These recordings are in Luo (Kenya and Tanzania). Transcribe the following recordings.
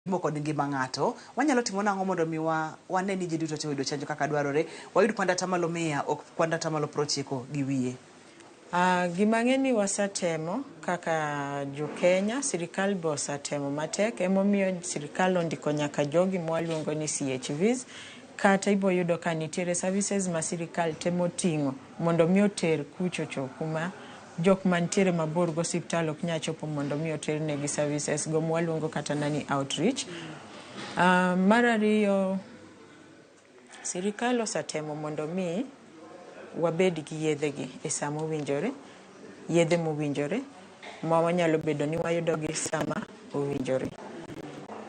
Pimo kod ngima ng'ato, wanyalo timo nang'o mondo mi wane ni ji duto te oyudo chanjo kaka dwarore, wayud kwand atamalo 100 ok kwand atamalo 90 gi wiye? Gima ang'e ni wasetemo kaka jo Kenya, sirikal be osetemo matek, emomiyo sirikal ondiko nyaka jogi mwaluongo ni CHVs, kata ibo yudo ka nitiere services ma sirikal temo ting'o mondo mi oter kuchocho kuma jok mantiere mabor go osiptal ok nyal chopo mondo mi oter negi services go mwaluongo kata na ni outreach. Mar ariyo, sirikal osetemo mondo mi wabed gi yedhe gi e saa mowinjore, yedhe mowinjore ma wanyalo bedo ni wayudo gi sama owinjore.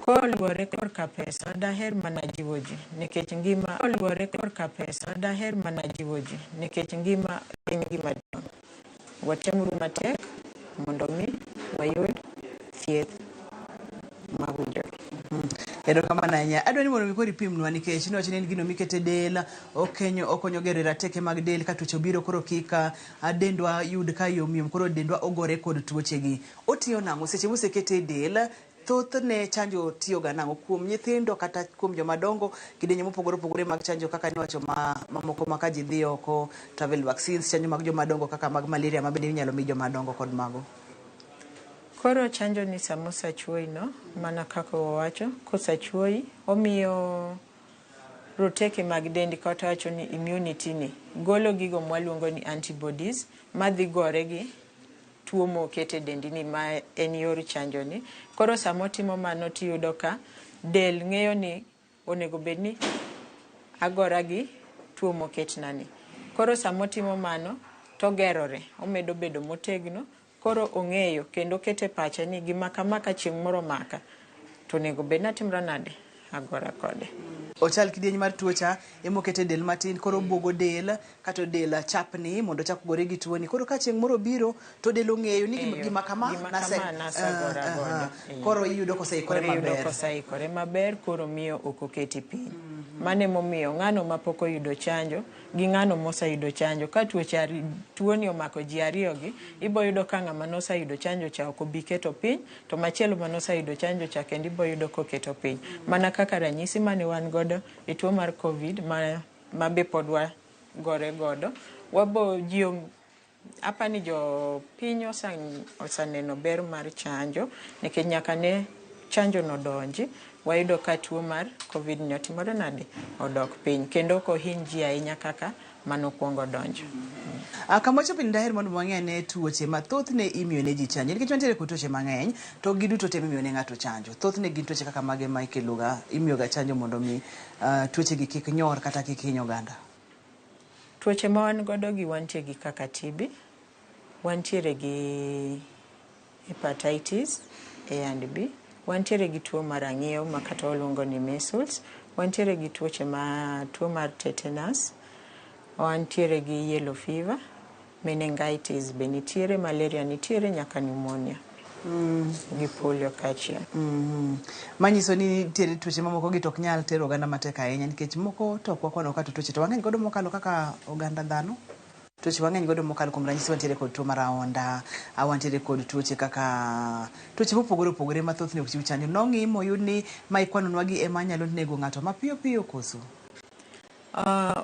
Koluwore korka pesa, daher mana jiwo ji nikech ngima koluwore korka pesa, daher mana jiwo ji nikech ngima en gima duong'. Watemuru matek mondo mi wayud thieth mawinjore. Erokamano ahinya. Adwa ni mondo mi koro ipimnwa nikech niwacho ni en gino mikete del, okenyo, okonyo gero rateke mag del ka tuoche obiro koro kik dendwa yud ka yom yom koro dendwa ogore kod tuoche gi. Otiyo nang'o seche mosekete e del? Thothne chanjo tiyo ga nang'o kuom nyithindo kata kuom joma dongo? Kidienje mopogore opogore mag chanjo kaka niwacho ma mamoko ma ka ji dhi oko, travel vaccines, chanjo mag joma dongo kaka mag malaria ma bende inyalo mi joma dongo kod mago. Koro chanjo ni sama osechuoyi no, mana kaka wawacho, kosechuoyi, omiyo roteke mag dendi kata wacho ni immunity ni golo gigo mwaluongo ni antibodies madhi gore gi tuo moket e dendi ni ma en yor chanjo ni. Koro sama otimo mano tiyudo ka del ng'eyo ni onego bed ni agora gi tuo moketna ni. Koro sama otimo mano togerore, omedo bedo motegno, koro ong'eyo kendo okete pache ni gima kama ka chieng' moro omaka to onego bed ni atimra nade, agora kode. Ochal kidieny mar tuo cha emokete del matin koro obuogo del kato del chapni mondo ochak gore gi tuo ni. Koro ka chieng' moro obiro to del ong'eyo ni gima kama nasegora godo. Koro iyudo koseikore maber. Koro iyudo koseikore maber, koro miyo ok oketi piny. Mano emomiyo ng'ano mapok oyudo chanjo gi ng'ano moseyudo chanjo ka tuoche tuoni omako ji ariyo gi, ibo yudo ka ng'ama noseyudo chanjo cha ok obi keto piny, to machielo manoseyudo chanjo cha kendo ibo yudo koketo piny. Mana kaka ranyisi mane wan godo e tuo mar Covid ma be pod wagore godo, wabo ji apani jo piny oseneno ber mar chanjo nikech nyaka ne chanjo no donji wayudo ka tuo mar Covid ni otimore nade, odok piny kendo ok ohiny ji ahinya kaka manokwongo donjo. Kama wachopo ni daher mondo wang'e ane tuoche ma thothne imiyo ne ji chanjo nikech wantiere kod tuoche mang'eny to ok giduto te mimiyo ne ng'ato chanjo. Thothne gin tuoche kaka mage ma ikeloga imiyo ga chanjo mondo mi tuoche gi kik nyor kata kik hiny oganda. Tuoche ma wan godo gi wantie gi kaka TB, wantiere gi hepatitis A and B, wantiere gi tuo mar ang'iew ma kata waluongo ni measles, wantiere gi tuoche ma tuo mar tetanus, wantiere gi yellow fever, meningitis be nitiere, malaria nitiere nyaka pneumonia. Gi polio kaachiel. Manyiso ni nitiere tuoche mamoko gi to ok nyal tero oganda matek ahinya nikech moko to ok wakwano kata tuoche to wang'eny godo mokalo kaka oganda dhano. Tuoche wang'eny godo mokalo kuom ranyisi wantiere kod tuo mar ahonda, wantiere kod tuoche kaka tuoche mopogore opogore ma thothne ok chiw chanjo. Nong'i moyud ni ma ikwanonwa gi ema nyalo nego ng'ato mapiyo piyo koso?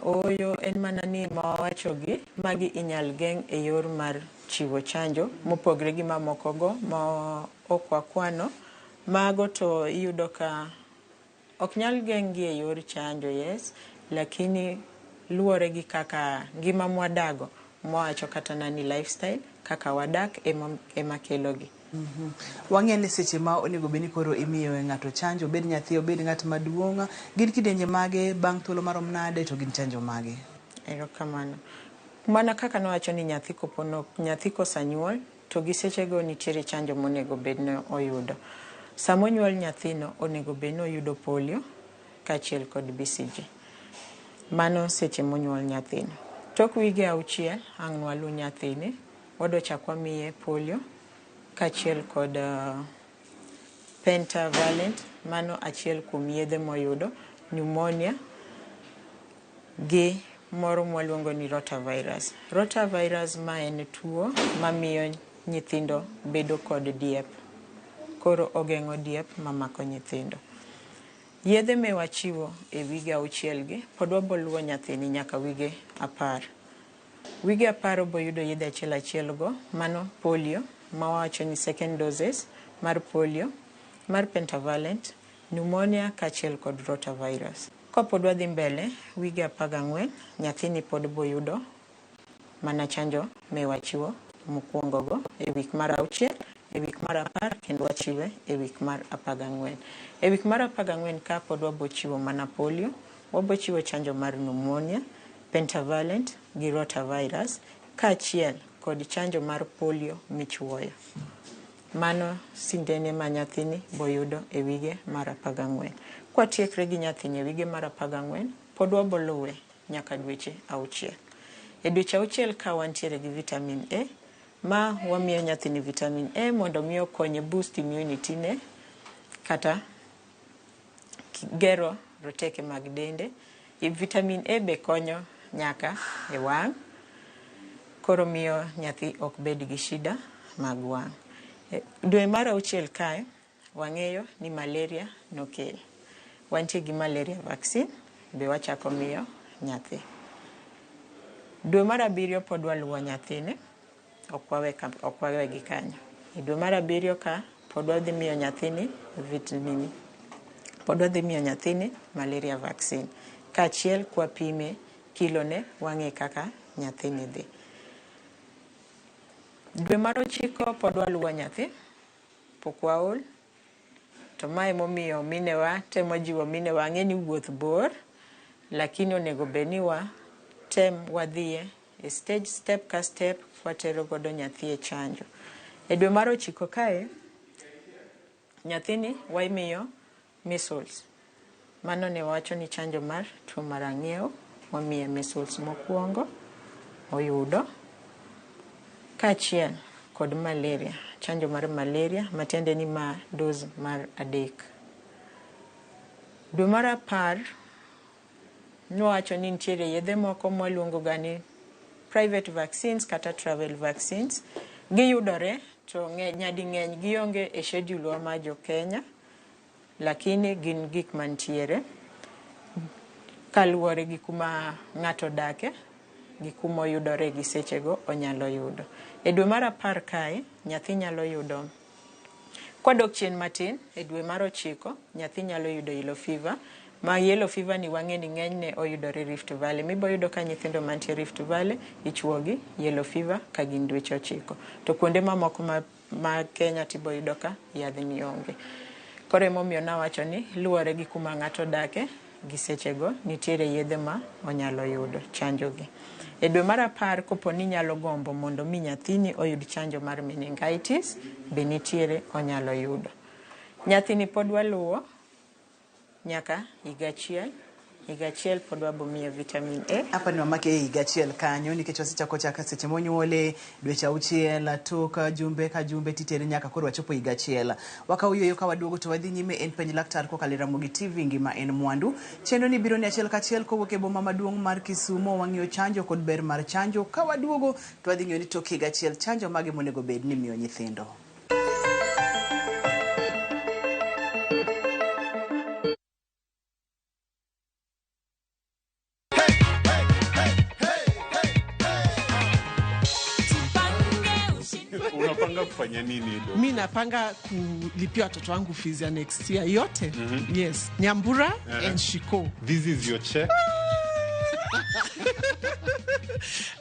Ooyo, en mana ni ma wawacho gi magi inyal geng' e yor mar chiwo chanjo mopogre gi mamoko go ma ok wakwano. Mago to iyudo ka ok nyal geng' gi e yor chanjo, yes, lakini luwore gi kaka ngima mwadago mwawacho kata na ni lifestyle kaka wadak ema kelo gi. Wang'e ni seche ma onego bed ni koro imiyo ng'ato chanjo, obed nyathi, obed ng'at maduong', gin kidienje mage, bang' thuolo marom nade to gin chanjo mage? Erokamano. Mana kaka nawacho ni nyathi kopono nyathi kosanyuol to gi sechego nitiere chanjo monego bed ni oyudo. Sama onyuol nyathino onego bed ni oyudo polio kaachiel kod BCG. Mano seche monyuol nyathino. Tok wige 6 ang' nwalu nyathini, wadwa chak wamiye polio kaachiel kod pentavalent, mano achiel kuom yedhe moyudo, pneumonia gi moro mwaluongo ni rotavirus. Rotavirus ma en tuo mamiyo nyithindo bedo kod diep. Koro ogeng'o diep mamako nyithindo. Yedhe me wachiwo e wige auchiel gi pod waboluwo nyathini nyaka wige 10. Wige 10 oboyudo yedhe achiel achiel go, mano polio, ma wawacho ni second doses mar polio, mar pentavalent, pneumonia kaachiel kod rotavirus. Kapod wadhi mbele, wige 14, nyathini pod boyudo mana chanjo me wachiwo mokwongo go e wik mar 6, e wik mar 10 kendo wachiwe e wik mar 14. E wik mar 14 ka pod wabochiwo mana polio, wabochiwo chanjo mar pneumonia, pentavalent gi rotavirus kaachiel kod chanjo mar polio michuoyo. Mano sindene ma nyathini boyudo e wige mar 14. Kwatiekre gi nyathini e wige mar 14, pod waboluwe nyaka dweche 6. E dweche 6 ka wantiere gi vitamin A, ma wamiyo nyathini vitamin A mondo mi okonye boost immunity ne kata gero roteke mag dende. Vitamin A be konyo nyaka e wang', koro miyo nyathi ok bed gi shida mag wang'. Dwe mar 6 kae, wang'eyo ni malaria nokel. Wantie gi malaria vaccine, be wachako miyo nyathi. Dwe mar 7 pod waluwo nyathini, ok wawe gi kanyo. E dwe mar 7 ka pod wadhi miyo nyathini vitamin, pod wadhi miyo nyathini malaria vaccine. Kaachiel kwapime kilone wang'e kaka nyathini dhi. Dwe mar 9 pod waluwo nyathi, pok waol. To mae momiyo minewa temo jiwo minewa, ang'e ni wuoth bor, lakini onego bed ni wa tem wadhiye e stage step ka step watero godo nyathi e chanjo. E dwe mar 9 kae, nyathini wamiyo measles. Mano ne wawacho ni chanjo mar tuo mar ang'iew, wamiye measles mokwongo, oyudo, kaachiel kod malaria, chanjo mar malaria, matiende ni ma dose mar 3. Dwe mar 10, nwawacho ni nitiere yedhe moko mwaluongo ga ni private vaccines kata travel vaccines. Giyudore to nyading'eny gionge e schedule wa mar jo Kenya, lakini gin gik mantiere kaluwore gi kuma ng'ato odake gi kuma oyudore gi sechego onyalo yudo. E dwe mar 10 kae, nyathi nyalo yudo, kwadok chien matin, e dwe mar 9, nyathi nyalo yudo yellow fever. Ma yellow fever ni wang'e ni ng'enyne oyudore Rift Valley. Miboyudo ka nyithindo mantie Rift Valley ichuo gi yellow fever ka gin dweche 9. To kuonde mamoko ma Kenya tiboyudo ka yadhni onge. Koro emomiyo nawacho ni luwore gi kuma ng'ato odake gi sechego nitiere yedhe ma onyalo yudo chanjo gi. E dwe mar 10 kopo ni nyalo gombo mondo mi nyathini oyud chanjo mar meningitis, be nitiere onyalo yudo. Nyathini pod waluwo nyaka higa achiel. Higa achiel pod wabomiye vitamin A. Hapa ni mamake e higa achiel kanyo nikech wasechako chaka seche monyuole dweche 6 tok jumbe ka jumbe titere nyaka koro wachopo higa achiel. Wakawo yueyo ka waduogo to wadhi nyime en penj laktar kokalo e Ramogi TV ngima en mwandu. Chenro ni biro ni achiel kachiel kowuok e boma maduong' mar Kisumo wang'iyo chanjo kod ber mar chanjo. Ka waduogo to wadhi ng'iyo ni tok higa achiel chanjo mage monego bed ni miyo nyithindo. Unapanga kufanya nini do? Mi napanga kulipia watoto wangu fees ya next year yote. Yes, Nyambura and Shiko. This is your check.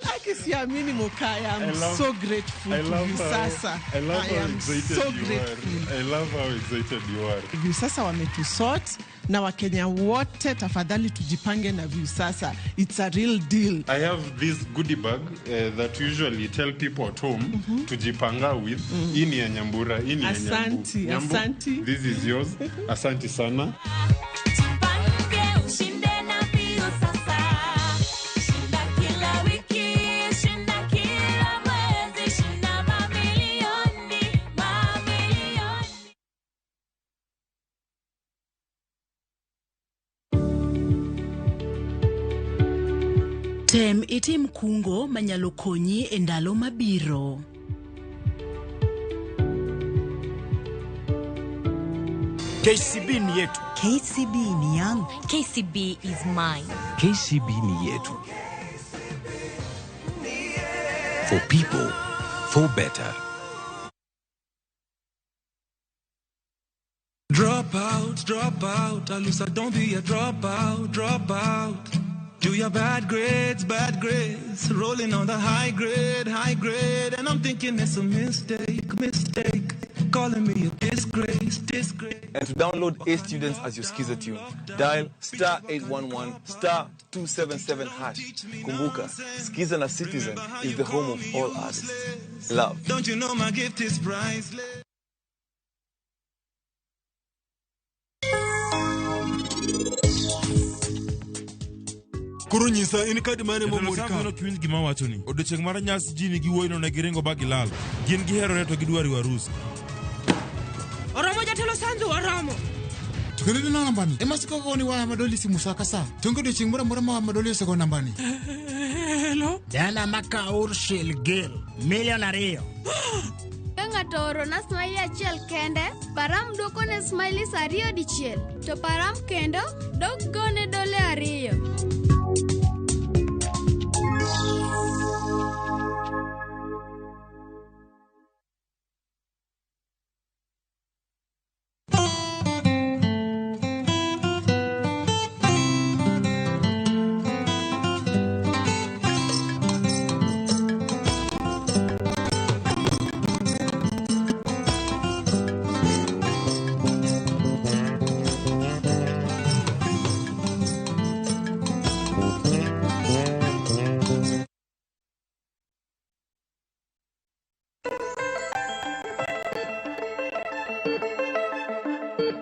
Aki siamini Mokaya, I'm so grateful I to love you how, sasa. I love I how am excited so you grateful. are. I love how excited you are. Viusasa wametusort na Wakenya wote tafadhali tujipange na Viusasa. It's a real deal. I have this goodie bag that usually tell people at home to jipanga with. Hii ni ya Nyambura, hii ni ya Nyambu. Asanti, Nyambu, asanti. This is yours. Asanti sana. Jipange ushinde na Viusasa. Shinda kila wiki, shinda kila mwezi, shinda mamilioni, mamilioni. Tem itim kungo manyalo konyi e ndalo mabiro. KCB ni yetu. KCB ni yangu. KCB is mine. KCB ni yetu. For people, for better. Drop out, drop out, Alusa, don't be a dropout, drop out. Do your bad grades, rolling on the high grade, and I'm thinking it's a mistake, mistake, calling me a disgrace, disgrace. And to download A Students as your Skiza tune, dial star 811 star 277 hash. Kumbuka, Skiza na Citizen is the home of all artists. Love. Don't you know my gift is priceless? Koro nyisa in kadi mane momori ka? Jatelo ok winj gima awachoni. Odiochieng' mar nyasi ji nigi wuoyino ne giringo ba gilal. Gin giherore to gidwa riwo arus. Oromo jatelo Sanzu, oromo. To kendo ineno nambani? Ema siko kogoni waya madoli simu sa ka sa. To onge odiochieng' moro amora ma waya madoli osego nambani. Hello? Jana maka Urshil Gil, milion 2. Ka ng'ato oorona smiley achiel kende, Param dwokone smileys 2 dichiel, to Param kendo dok gone dole 2.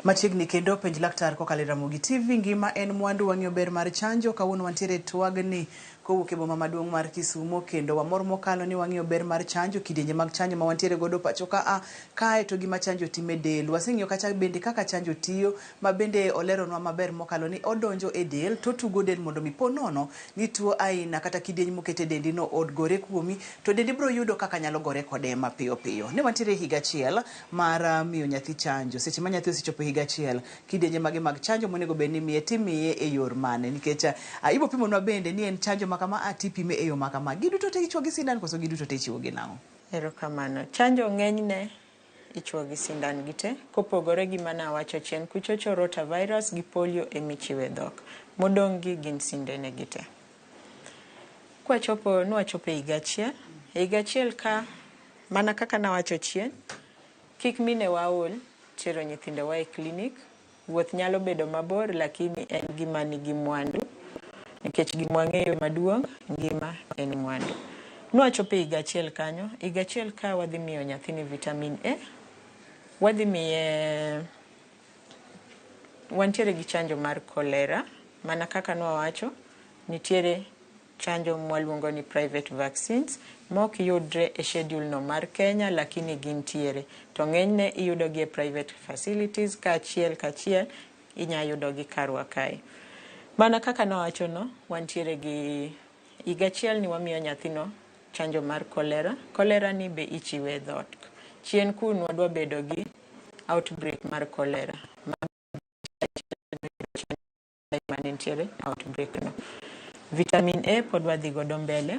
Machiegni kendo penj laktar kokalo e Ramogi TV ngima en mwandu wang'iyo ber mar chanjo. Kawuono wantiere twagni kowuok e boma maduong' mar Kisumo kendo wamor mokalo ni wang'iyo ber mar chanjo, kidienje mag chanjo ma wantiere godo pacho ka kae to gima chanjo time del. Waseng'iyo kacha bende kaka chanjo tiyo ma bende oleronwa maber mokalo ni odonjo e del to tugo del mondo mi po nono ni tuo aina kata kidieny mokete dendi no odgore kuomi to dendi biro yudo kaka nyalo gore kode mapiyo piyo. Ne wantiere higa achiel mar miyo nyathi chanjo. Seche ma nyathi osechopo higa achiel, kidienje mage mag chanjo monego bed ni miye timiye e yor mane? Nikech ibo pimonwa bende ni en chanjo makama atipime e yo makama. Giduto te ichuo gi sindan koso giduto te ichiwo gi nang'o? Erokamano. Chanjo ng'enyne ichuo gi sindan gite, kopogore gi mana awacho chien kuchocho rotavirus gi polio emichiwe dhok. Modong' gi gin sindene gite. Kwachopo nwachopo e higa achiel. E higa achiel ka mana kaka nawacho chien, kik mine waol tero nyithindowa e klinik. Wuoth nyalo bedo mabor lakini en gima nigi mwandu. Nikech gima wang'eyo maduong' ngima en mwandu. Nwachopo e higa achiel kanyo. Higa achiel ka wadhi miyo nyathini vitamin A. Wadhi miye wantiere gi chanjo mar kolera. Mana kaka nwawacho, nitiere chanjo mwaluongo ni private vaccines mok yudre e schedule no mar Kenya lakini gintiere. To ng'enyne iyudogi e private facilities kaachiel kachiel inya yudogi karwa kae. Mana kaka nawacho no, wantiere gi higa achiel ni wamiyo nyathino chanjo mar kolera. Kolera ni be ichiwe e dhot. Chien kun wadwa bedo gi outbreak mar kolera. Manitiere outbreak no. Vitamin A pod wadhi godo mbele.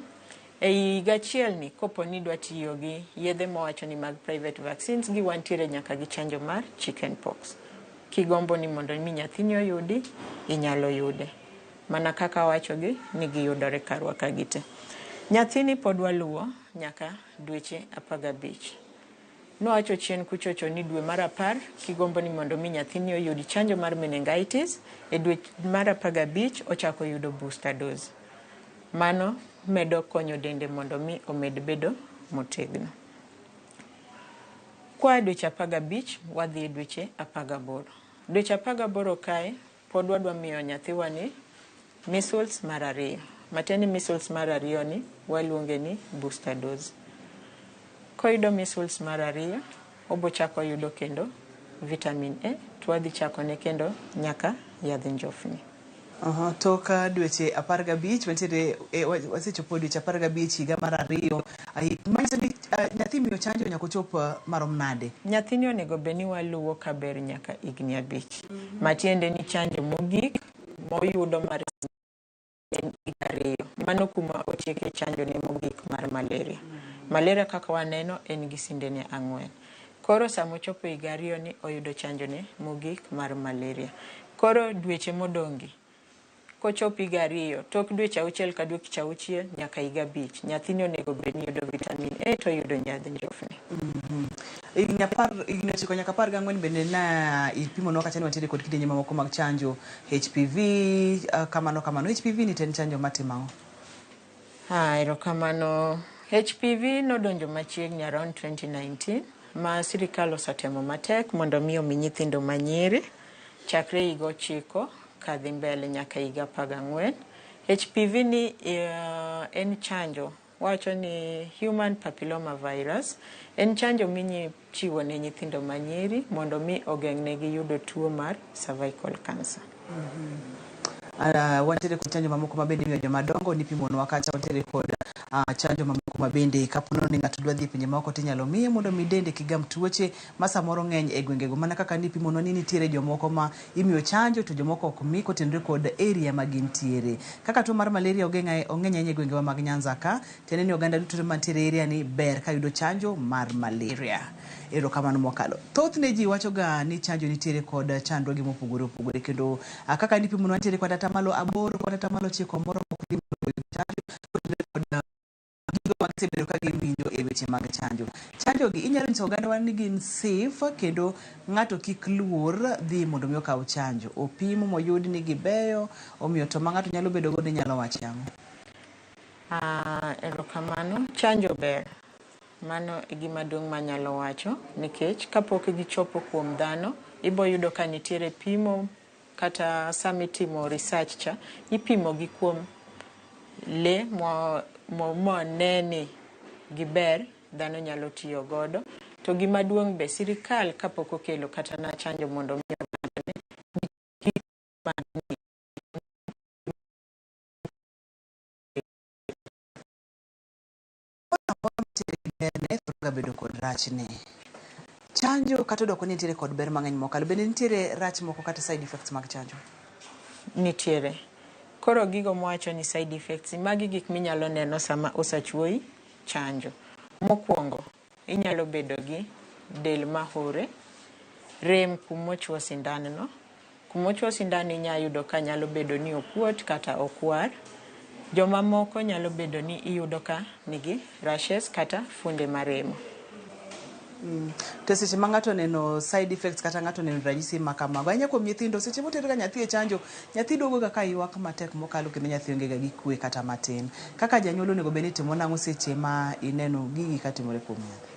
E higa achiel ni kopo ni dwa tiyo gi yedhe mawacho ni mag private vaccines gi wantiere nyaka gi chanjo mar chicken pox. Kigombo ni mondo mi nyathini oyudi, inyalo yude. Mana kaka wachogi ni giyudore karwa ka gite. Nyathini pod waluwo nyaka dweche 15. Nowacho chien kuchocho ni dwe mar 10 kigombo ni mondo mi nyathini oyud chanjo mar meningitis, e dwe mar 15 ochako yudo booster dose. Mano medo konyo dende mondo mi omed bedo motegno. Kwa dweche 15 wadhi e dweche 18. Dweche 18 kae pod wadwa miyo nyathiwa ni measles mar 2. Matiende measles mar 2 ni waluonge ni booster dose. Koyudo measles mar 2, obo chako yudo kendo vitamin A, to wadhi chako ne kendo nyaka yadh njofni. Aha, tok dweche 15 wantiere wasechopo dweche 15 higa mar 2, manyiso ni nyathi miyo chanjo nyaka ochop marom nade? Nyathini onego bed ni waluwo kaber nyaka higni 5. Matiende ni chanjo mogik moyudo mar en higa 2. Mano kuma otieke chanjo ne mogik mar malaria. Malaria kaka waneno en gi sindene 4. Koro sama ochopo higa 2 ni oyudo chanjo ne mogik mar malaria. Koro dweche modong'gi kochopo higa 2, tok dweche 6 ka dweche 6 nyaka higa 5, nyathini onego bed ni yudo vitamin A to oyudo yadh njofni. Higni 9 nyaka 14 bende na ipimonwa kacha ni wantiere kod kidienje mamoko mag chanjo HPV, kamano kamano. HPV ni to en chanjo matimo ang'o? Erokamano. HPV nodonjo machiegni around 2019 ma sirikal osetemo matek mondo mi omi nyithindo manyiri chakre higa 9 kadhi mbele nyaka higa 14. HPV ni en chanjo, wacho ni human papilloma virus, en chanjo michiwo ne nyithindo manyiri mondo mi ogeng'negi yudo tuo mar cervical cancer. Wantiere kod chanjo mamoko mabende imiyo jomadongo, nipimonwa kacha wantiere kod chanjo mamoko mabende kapo ni ng'ato dwa dhi e pinje maoko tinyalo miye mondo mi dende kik gam tuoche ma samoro ng'eny e gwengego. Mana kaka nipimonwa ni nitiere jomoko ma imiyo chanjo to jomoko ok mi kotenore kod area ma gintiere. Kaka tuo mar malaria ong'eny ahinya e gwengewa mag Nyanza ka, tiende ni oganda duto mantiere e area ni ber ka yudo chanjo mar malaria. Erokamano mokalo. Thothne ji wacho ga ni chanjo nitiere kod chandruoge mopogore opogore kendo kaka nipimonwa nitiere kod 8% kod 9% moro mok dhi mondo oyud chanjo kotenore kod gigo ma gisebedo ka giwinjo e weche mag chanjo. Chanjo gi inyalo nyiso ogandawa ni gin safe kendo ng'ato kik luor dhi mondo mi okaw chanjo. Opim moyud ni gibeyo, omiyo to ma ng'ato nyalo bedo godo inyalo wacho ang'o? Erokamano. Chanjo ber. Mano e gima duong' manyalo wacho nikech kapok gichopo kuom dhano, ibo yudo ka nitiere pimo kata sama itimo research cha, ipimo gi kuom le mone ni giber, dhano nyalo tiyo godo. To gima duong' be sirikal kapok okelo kata na chanjo mondo mi oganda ne bedo kod rachne. Chanjo kata odoko ni nitiere kod ber mang'eny mokalo, bende nitiere rach moko kata side effects mag chanjo? Nitiere. Koro gigo mwacho ni side effects, magi gik minyalo neno sama osechuoyi chanjo. Mokwongo, inyalo bedo gi del mahore, rem kumochuo sindan no. Kumochuo sindan inyalo yudo ka nyalo bedo ni okuot kata okwar. Jomamoko nyalo bedo ni iyudo ka nigi rashes kata funde maremo. To seche ma ng'ato oneno side effects kata ng'ato oneno ranyisi ma kamago, ahinya kuom nyithindo, seche moter ga nyathi e chanjo, nyathi duogo ga ka ywak matek mokalo kendo nyathi onge ga gi kwe kata matin. Kaka janyuol onego bed ni itimo nang'o seche ma ineno gigi katimore kuom nyathi?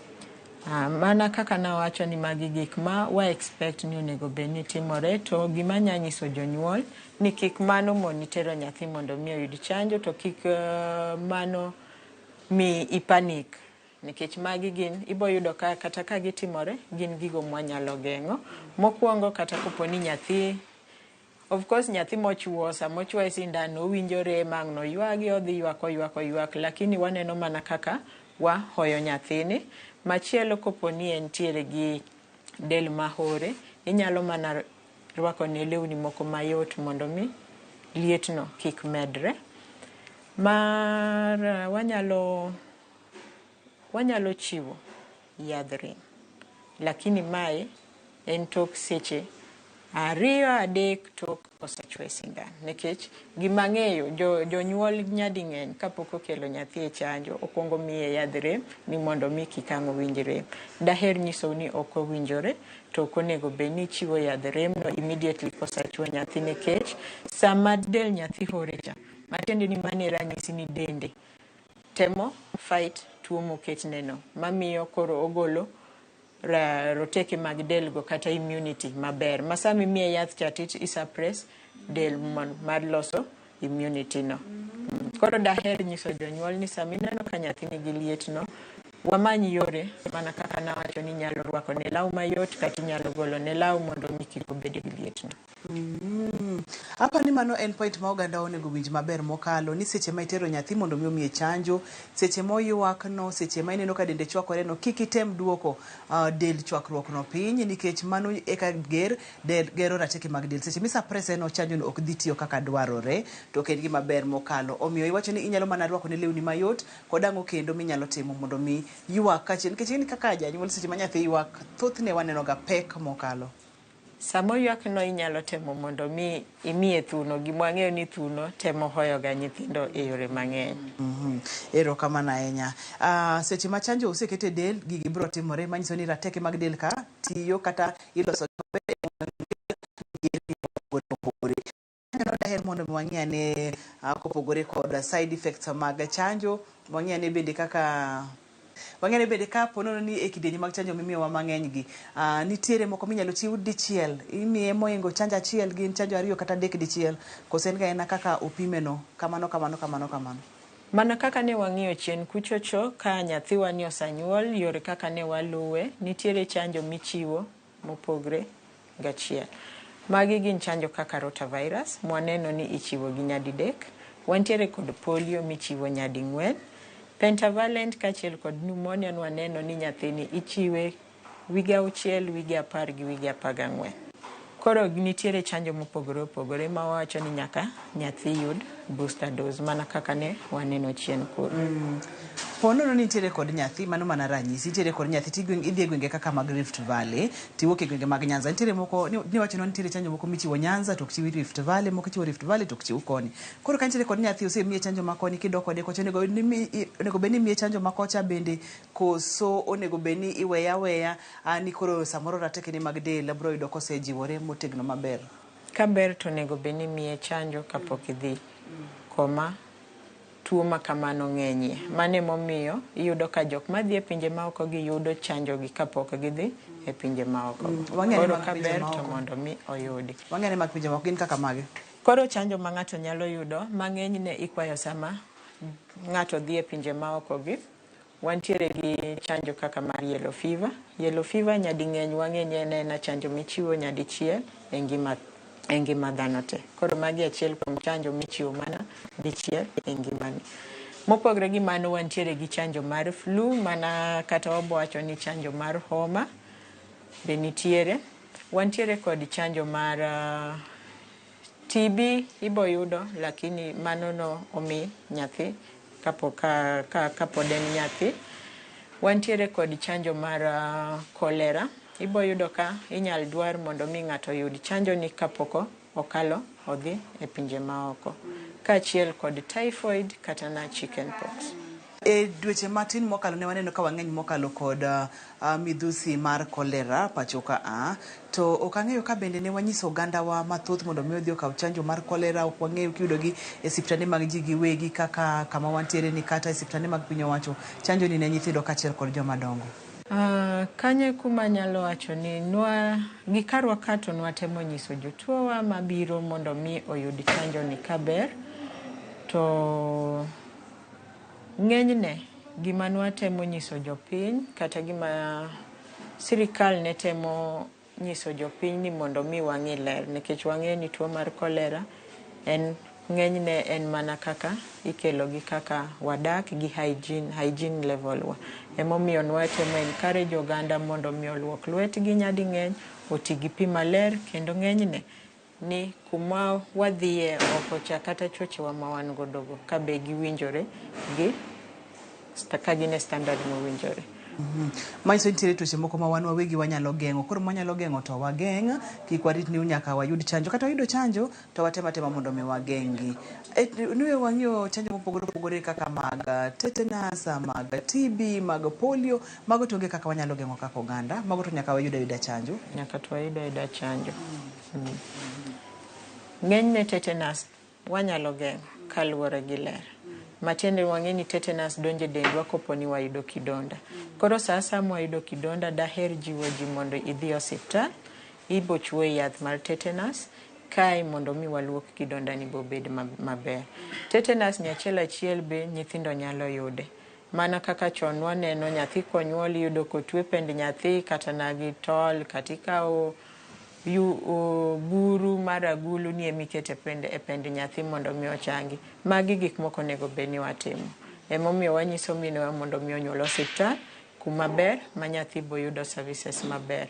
Mana kaka nawacho ni magi gik ma wa expect ni onego bed ni timore, to gima anya nyiso jonyuol ni kik mano moni tero nyathi mondo mi oyud chanjo, to kik mano mi i panic. Nikech magi gin ibo yudo ka kata ka gitimore gin gigo mwanyalo geng'o. Mokwongo kata kopo ni nyathi, of course nyathi mochuo sama ochuoye sindan owinjo rem ang' noywagi odhi ywak oywak oywak, lakini waneno mana kaka wahoyo nyathini. Machielo kopo ni entiere gi del mahore, inyalo mana rwakone lewni moko mayot mondo mi lietno kik medre. Mar wanyalo chiwo yadh rem, lakini mae en tok seche 2 3 tok osechuoye sindan. Nikech gima ang'eyo, jonyuol nyading'eny kapok okelo nyathi e chanjo, okwongo miye yadh rem ni mondo mi kik ang' owinj rem. Daher nyisou ni ok owinjore, to ok onego bed ni ichiwo yadh rem no immediately kosechuo nyathi, nikech sama del nyathi hore cha, matiende ni mano e ranyisi ni dende temo fight tuo moketne no, mamiyo koro ogolo roteke mag del go kata immunity maber. Ma sama imiye yath cha to i suppress del mar loso immunity no. Koro daher nyiso jonyuol ni sama ineno ka nyathi nigi liet no, wamany yore mana kaka nawacho ni inyalo rwako ne law mayot kata inyalo golo ne law mondo mi kik obed gi liet no. Apa ni mano en point ma oganda onego winj maber mokalo ni seche ma itero nyathi mondo mi omiye chanjo, seche moywak no, seche ma ineno ka dende chwakore no, kik item duoko del chwakruok no piny nikech mano eka ger del gero rateke mag del. Seche mi suppress no chanjo no ok dhi tiyo kaka dwarore to ok en gima ber mokalo. Omiyo iwacho ni inyalo mana rwako ne lewni mayot kod ang'o kendo minyalo timo mondo mi ywak kaachiel nikech in kaka janyuol seche ma nyathi ywak thothne waneno ga pek mokalo. Sama oywak no inyalo temo mondo mi imiye thuno, gima wang'eyo ni thuno temo hoyo ga nyithindo e yore mang'eny. Erokamano ahinya. Seche ma chanjo oseket e del, gigi biro timore manyiso ni rateke mag del ka tiyo kata iloso mopogore. Aneno daher mondo mi wang'i ane kopogore kod side effects mag chanjo, wang'i ane bende kaka wang'i ane bende ka po nono ni e kidienje mag chanjo mimiyowa mang'eny gi, nitiere moko minyalo chiw dichiel, imiye mohingo chanjo achiel gin chanjo ariyo kata adek dichiel, koso en ga ena kaka opime no, kamano kamano kamano kamano. Mana kaka ne wang'iyo chien kuchocho ka nyathiwa ni osanyuol, yore kaka ne waluwe, nitiere chanjo michiwo mopogre gachiel. Magi gin chanjo kaka rotavirus, mwaneno ni ichiwo gi nyadidek. Wantiere kod polio michiwo nyading'wen. Pentavalent kaachiel kod pneumonia nwaneno ni nyathini ichiwe wige 6, wige 10 gi wige 14. Koro nitiere chanjo mopogore opogore ma wawacho ni nyaka nyathi yud booster dose mana kaka ne waneno chien kuro. Po nono ni nitiere kod nyathi, mano mana ranyisi, nitiere kod nyathi ti idhi e gwenge kaka mag Rift Valley, tiwuok e gwenge mag Nyanza. Nitiere moko, niwacho ni nitiere chanjo moko michiwo Nyanza to ok chiw Rift Valley, moko ichiwo Rift Valley to ok chiw koni. Koro ka nitiere kod nyathi osemiye chanjo ma koni kidok kode kocha onego bed ni imiye chanjo ma kocha bende koso onego bed ni iweye aweya ni koro samoro ratekene mag del biro yudo kosejiwore motegno maber. Ka ber to onego bed ni imiye chanjo kapok idhi koma tuo ma kamano ng'enyie. Mano emomiyo iyudo ka jok madhi e pinje maoko gi yudo chanjo gi kapok gidhi e pinje maoko. Koro ka ber to mondo mi oyudi. Wang'e ni mag pinje maoko gin kaka mage? Koro chanjo ma ng'ato nyalo yudo mang'enyne ikwayo sama ng'ato dhi e pinje maoko gi. Wantiere gi chanjo kaka mar yellow fever. Yellow fever nyading'eny wang'e ni en aena chanjo michiwo nyadichiel e ngima dhano te. Koro magi achiel kuom chanjo michiwo mana dichiel e ngimani. Mopogre gi mano wantiere gi chanjo mar flu, mana kata wabo wacho ni chanjo mar homa be nitiere. Wantiere kod chanjo mar TB ibo yudo, lakini mano no omi nyathi kapod en nyathi. Wantiere kod chanjo mar cholera. Ibo yudo ka inyal dwar mondo mi ng'ato oyud chanjo ni kapok okalo odhi e pinje maoko. Kaachiel kod typhoid kata na chicken pox. E dweche matin mokalo ne waneno ka wang'eny mokalo kod midhusi mar cholera pacho ka to ok ang'eyo ka bende ne wanyiso ogandawa mathoth mondo mi odhi okaw chanjo mar cholera. Ok wang'eyo kiyudogi e siptande mag ji giwegi kaka kama wantiere ni kata e siptande mag piny owacho. Chanjo ni ne nyithindo kaachiel kod joma dongo. Kanye kuma nyalo wacho ni nwa gi karwa ka to nwatemo nyiso jotuowa mabiro mondo mi oyud chanjo ni kaber, to ng'enyne gima nwatemo nyiso jopiny kata gima sirikal ne temo nyiso jopiny ni mondo mi wang'i ler, nikech wang'eyo ni tuo mar cholera en ng'enyne en mana kaka ikelo gi kaka wadak gi hygiene level wa. Emomiyo nwatemo encourage oganda mondo mi oluok lwetgi nyading'eny, oti gi pi maler, kendo ng'enyne ni kuma wadhiye oko cha kata chochewa ma wan godo go ka be giwinjore gi ka gin e standard mowinjore. Manyiso nitiere tuoche moko ma wan wawegi wanyalo geng'o. Koro mwanyalo geng'o to wageng', kik warit ni nyaka wayud chanjo. Kata wayudo chanjo to watem atema mondo mi wageng'gi. Nwe wang'iyo chanjo mopogore opogore kaka mag tetanus, mag TB, mag polio, mago to onge kaka wanyalo geng'o kaka oganda. Mago to nyaka wayud ayuda chanjo. Nyaka to wayud ayuda chanjo. Ng'enyne tetanus wanyalo geng'o kaluwore gi ler. Matiende wang'e ni tetanus donjo e dendwa kopo ni wayudo kidonda. Koro sa asaya mwayudo kidonda, daher jiwo ji mondo idhi osiptal, ibo chuoyi yath mar tetanus, kae mondo mi waluok kidonda ni bobed maber. Tetanus ni achiel achiel be nyithindo nyalo yude. Mana kaka chon waneno nyathi konyuol iyudo kotwe pend nyathi kata na gi tol, kata ikawo Buru mar agulu ni emikete e pend nyathi mondo mi ochangi. Magi gik moko onego bed ni watimo. Emomiyo wanyiso minewa mondo mi onyuol osiptal kuma ber ma nyathi boyudo services maber.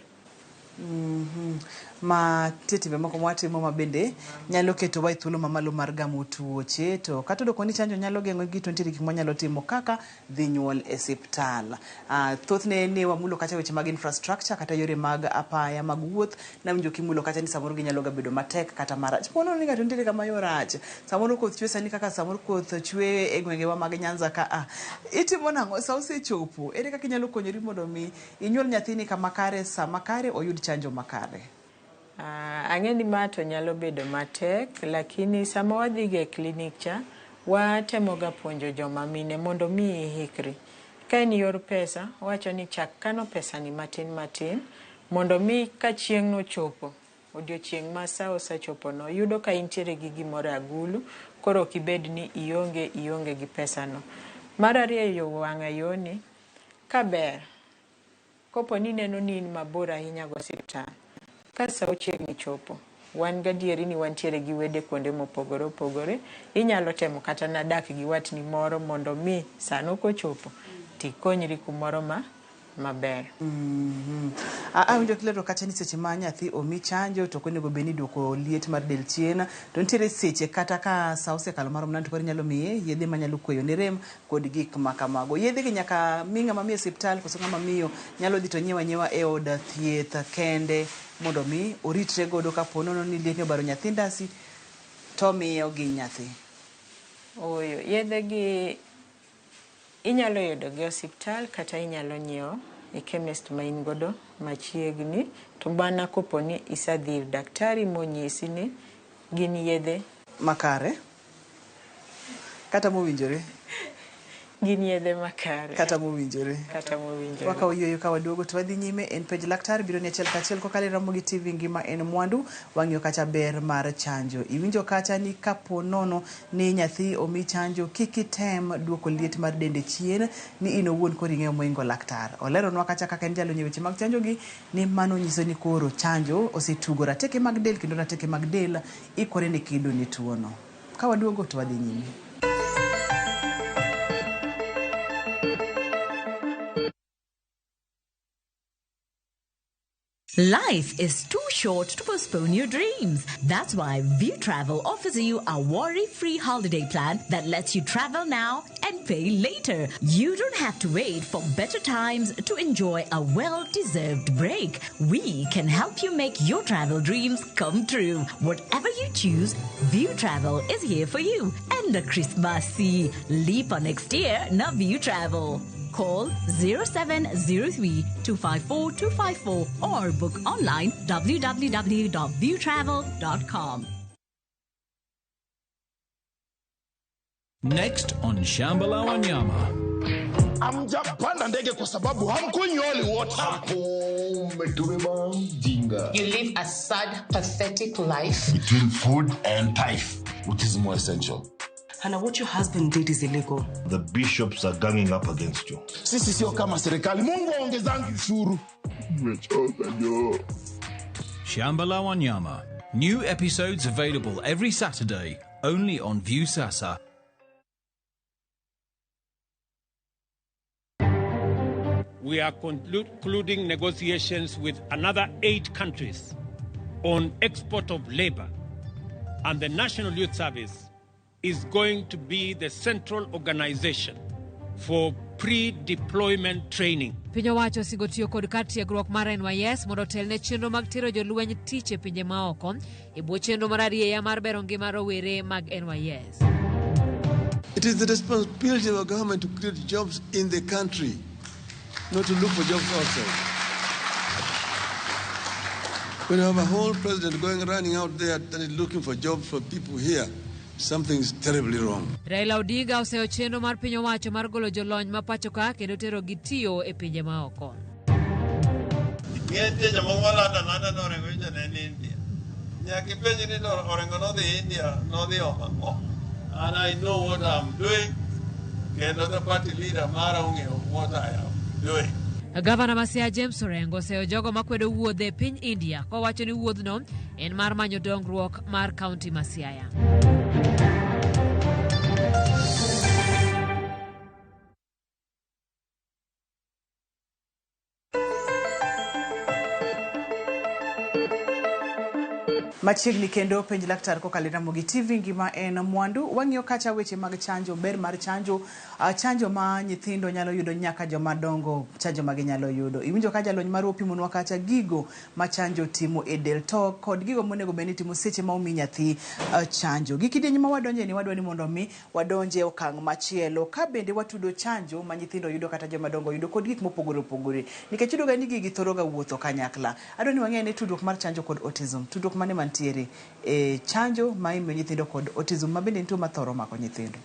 Ma nitie timbe moko mwatimo ma bende nyalo ketowa e thuolo mamalo mar gamo tuoche, to kata odoko ni chanjo nyalo geng'o gi, to nitiere gik mwanyalo timo kaka dhi nyuol e siptal. Thothne ne wamulo kacha weche mag infrastructure kata yore mag apaya mag wuoth. Nawinjo kimulo kacha ni samoro ginyalo ga bedo matek kata marach. Po nono ni ng'ato nitiere kama yo rach, samoro koth chwe sani kaka samoro koth chwe e gwengewa mag Nyanza ka a. Itimo nang'o sa osechopo? Ere kaka inyalo konyori mondo mi inyuol nyathini kama kare, sama kare, oyud chanjo makare? Ang'e ni ma to nyalo bedo matek, lakini sama wadhi ga e klinik cha, watemoga puonjo joma mine mondo mi ihikri. Ka en yor pesa, wawacho ni chak kano pesani matin matin, mondo mi ka chieng' nochopo, odiochieng' ma sa osechopono, yudo ka intiere gi gimoro e agulu, koro ok ibed ni ionge gi pesano. Mar ariyo, yo wang'a yoni, kaber, kopo ni ineno ni in mabor ahinya gi osiptal, ka sa ochiegni chopo, wan gadieri ni wantiere gi wede kuonde mopogore opogore, inyalo temo kata na dak gi watni moro mondo mi sano kochopo tikonyri kumoro ma maber. Awinjo kilero kacha ni seche ma nyathi omi chanjo to ok onego bed ni duoko liet mar del chien, to nitiere seche kata ka sa osekalo marom nade to koro inyalo miye yedhe manyalo kweyo ne rem kod gik ma kamago. Yedhe gi nyaka mi ng'ama miyo e osiptal koso ng'ama miyo nyalo dhi to nyiewo anyiewa e od thieth kende mondo mi oritre godo kapo nono ni liet ni obaro nyathi ndasi to miyo gi nyathi. Ooyo, yedhe gi inyalo yudo gi osiptal kata inyalo nyiewo e chemist ma in godo machiegni, to mana kopo ni isedhi ir daktari monyisi ni gin yedhe makare kata mowinjore. Gin yedhe makare. Kata mowinjore. Kata mowinjore. Wakawo yueyo ka waduogo to wadhi nyime en penj laktar biro ni achiel kachiel kokalo e Ramogi TV ngima en mwandu. Wang'iyo kacha ber mar chanjo. Iwinjo kacha ni kapo nono ni nyathi omi chanjo kik item duoko liet mar dende chien ni in owuon koro ing'eyo moingo laktar. Oleronwa kacha kaka en jalony e weche mag chanjo gi ni mano nyiso ni koro chanjo osetugo rateke mag del kendo rateke mag del ikore ne kedo ne tuono. Ka waduogo to wadhi nyime. Life is too short to postpone your dreams. That's why View Travel offers you a worry-free holiday plan that lets you travel now and pay later. You don't have to wait for better times to enjoy a well-deserved break. We can help you make your travel dreams come true. Whatever you choose, View Travel is here for you. And the Christmas Lipa next year, na View Travel. Call 0703 254 254 or book online www.viewtravel.com. Next on Shamba la Wanyama. Hamjapanda ndege kwa sababu hamkunywi holy water. Umetubeba mjinga. You live a sad, pathetic life. Between food and tithe, which is more essential? Hannah, what your husband did is illegal. The bishops are ganging up against you. Sisi sio kama serikali. Mungu aongezangi ushuru. Nimechoka jo. Shamba la Wanyama. New episodes available every Saturday, only on Viusasa. We are concluding negotiations with another 8 countries on export of labor, and the National Youth Service is going to be the central organization for pre-deployment training. Piny owacho osingo tiyo kod kar tiegruok mar NYS mondo otelne chenro mag tero jolweny tich e pinje maoko e bwo chenro mar arieya mar bero ngima rowere mag NYS. It is the responsibility of our government to create jobs in the country, not to look for jobs outside. When you have a whole president going running out there and is looking for jobs for people here, something is terribly wrong. Raila Odinga oseyo chenro mar piny owacho mar golo jolony ma pacho ka kendo tero gi tiyo e pinje maoko. Nitie jomoko malando alanda ni Orengo nyocha ne ni India. Nyaka ipenj ni to Orengo nodhi India, nodhi omo ang'o? And I know what I'm doing. Kendo the party leader mara ong'eyo what I am doing. Gavana ma Siaya James Orengo oseyo jogo makwedo wuodhe e piny India kowacho ni wuodhno en mar manyo dongruok mar kaunti ma Siaya. Machiegni kendo penj laktar kokalo e Ramogi TV ngima en mwandu. Wang'iyo kacha weche mag chanjo, ber mar chanjo, chanjo ma nyithindo nyalo yudo nyaka joma dongo, chanjo ma ginyalo yudo. Iwinjo ka jalony marwa opimonwa kacha gigo ma chanjo timo e del to kod gigo monego bed ni itimo seche ma omi nyathi chanjo. Gi kidieny ma wadonje ni wadwa ni mondo mi wadonje okang' machielo ka bende watudo chanjo ma nyithindo yudo kata joma dongo yudo kod gik mopogore opogore. Nikech iyudo ga ni gigi thoro ga wuotho kanyakla. Adwa ni wang'e ni tudruok mar chanjo kod autism. Tudruok mane mantiere e chanjo ma imiyo nyithindo kod autism ma bende en tuo ma thoro mako nyithindo.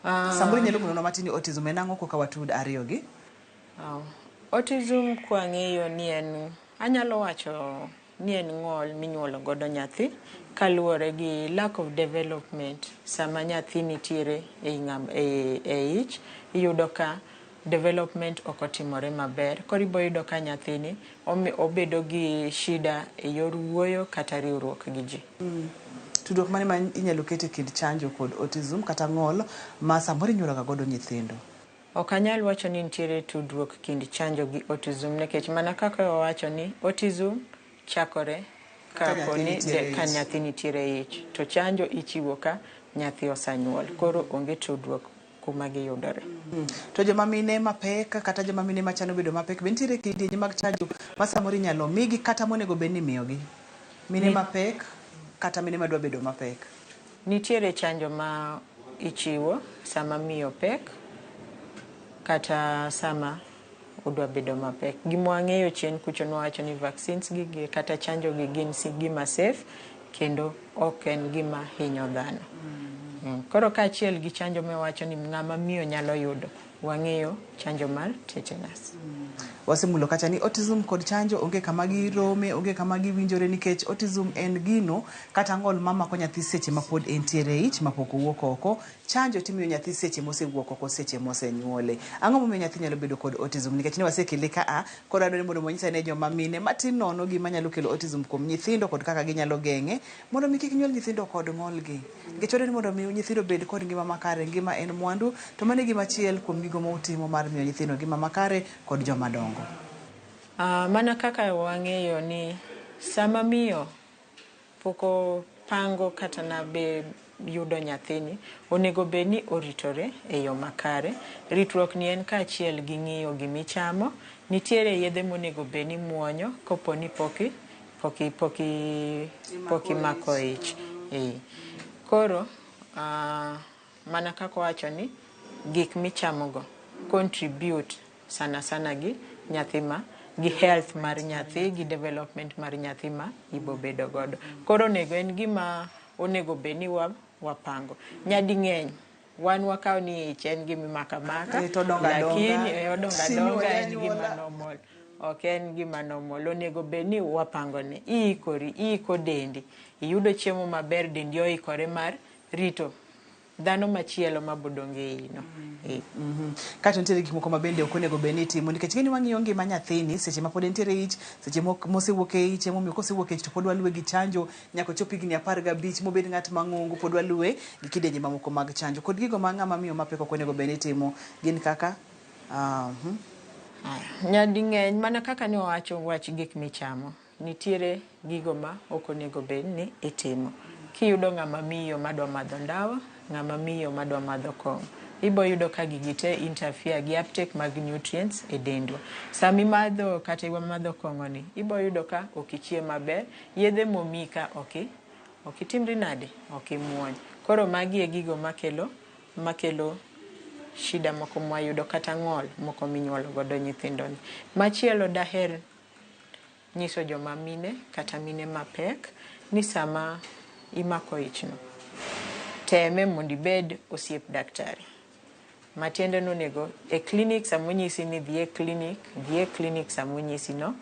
Samoro inyalo mononwa matin ni autism en ang'o koka watud ariyo gi? Autism kwang'iyo ni en anyalo wacho ni en ng'ol minyuolo godo nyathi kaluwore gi lack of development sama nyathi nitiere ei ng'am e ich iyudo ka development ok otimore maber. Koro ibo yudo ka nyathini obedo gi shida e yor wuoyo kata riwruok gi ji. Tudruok mane ma inyalo ket e kind chanjo kod autism kata ng'ol ma samoro inyuolo ga godo nyithindo? Ok anyal wacho ni nitiere tudruok kind chanjo gi autism nikech mana kaka wawacho ni autism chakore kapo ni ka nyathi nitiere ich to chanjo ichiwo ka nyathi osenyuol koro onge tudruok kuma giyudore. To joma mine mapek kata joma mine machano bedo mapek be nitiere kidienje mag chanjo ma samoro inyalo migi kata monego bed ni imiyogi? Mine mapek kata mine madwa bedo mapek. Nitiere chanjo ma ichiwo sama miyo pek kata sama odwa bedo mapek. Gima wang'eyo chien kucho nwawacho ni vaccines gi kata chanjo gi gin gima safe kendo ok en gima hinyo dhano. Koro kaachiel gi chanjo miwacho ni ng'ama miyo nyalo yudo, wang'eyo chanjo mar tetanus. Wasemulo kacha ni autism kod chanjo onge kama girome, onge kama giwinjore nikech autism en gino kata ng'ol mamako nyathi seche ma pod entiere e ich mapok owuok oko. Chanjo timiyo nyathi seche mosewuok oko seche mosenyuole. Ang'o momiyo nyathi nyalo bedo kod autism? Nikech ne wasekele ka a, koro adwaro ni mondo wanyis ane joma mine matin nono gima nyalo kelo autism kuom nyithindo kod kaka ginyalo geng'e mondo mi kik nyuol nyithindo kod ng'olgi. Nikech wadwaro ni mondo mi nyithindo obed kod ngima makare, ngima en mwandu, to mano e gima achiel kuom gigo ma utimo mar miyo nyithindo ngima makare kod joma dongo. Mana kaka wang'eyo ni sama miyo pok opango kata na be yudo nyathini, onego bed ni oritore e yo makare. Ritruok ni en kaachiel gi ng'iyo gimichamo. Nitiere yedhe monego bed ni imuonyo kopo ni pok imako ich. Koro mana kaka owacho ni gik michamogo contribute sana sana gi nyathi ma gi health mar nyathi gi development mar nyathi ma ibo bedo godo. Koro onego en gima onego bed ni wapango. Nyading'eny wan wakawo ni ich en gima imako amaka, To odongo adonga. lakini odongo adonga en gima Sinyuole normal. Ok en gima normal. Onego bed ni wapango ne. Iikori, iiko dendi. Iyudo chiemo maber, dendi oikore mar rito dhano machielo mabodongo e iyi no. Kato nitiere gik moko ma bende ok onego bed ni itimo nikech ing'e ni wang'iyo ngima nyathini seche ma pod entiere e ich, seche mosewuok e ich, emomiyo kosewuok e ich to pod waluwe gi chanjo nyaka ochop higni 15 mobed ng'at mang'ongo pod waluwe gi kidienje mamoko mag chanjo. Kod gigo ma ng'ama miyo mapek ok onego bed ni timo gin kaka Nyading'eny mana kaka ne wawacho wach gik michamo, nitiere gigo ma ok onego bed ni itimo. Kiyudo ng'ama miyo madwa madho ndawa, ng'ama miyo madwa madho kong'o, ibo yudo ka gigi te interfere gi uptake mag nutrients e dendwa. Sama imadho kata imadho kong'o ni, ibo yudo ka ok ichiem maber, yedhe momiyi ka ok itimri nade, ok imuony. Koro magi e gigo makelo shida moko mwayudo kata ng'ol moko minyuolo godo nyithindo ni. Machielo daher nyiso joma mine kata mine mapek ni sama imako ich no, teme mondo ibed osiep daktari. Matiende ni onego e clinic sama onyisi ni dhi e clinic, dhi e clinic sama onyisi no,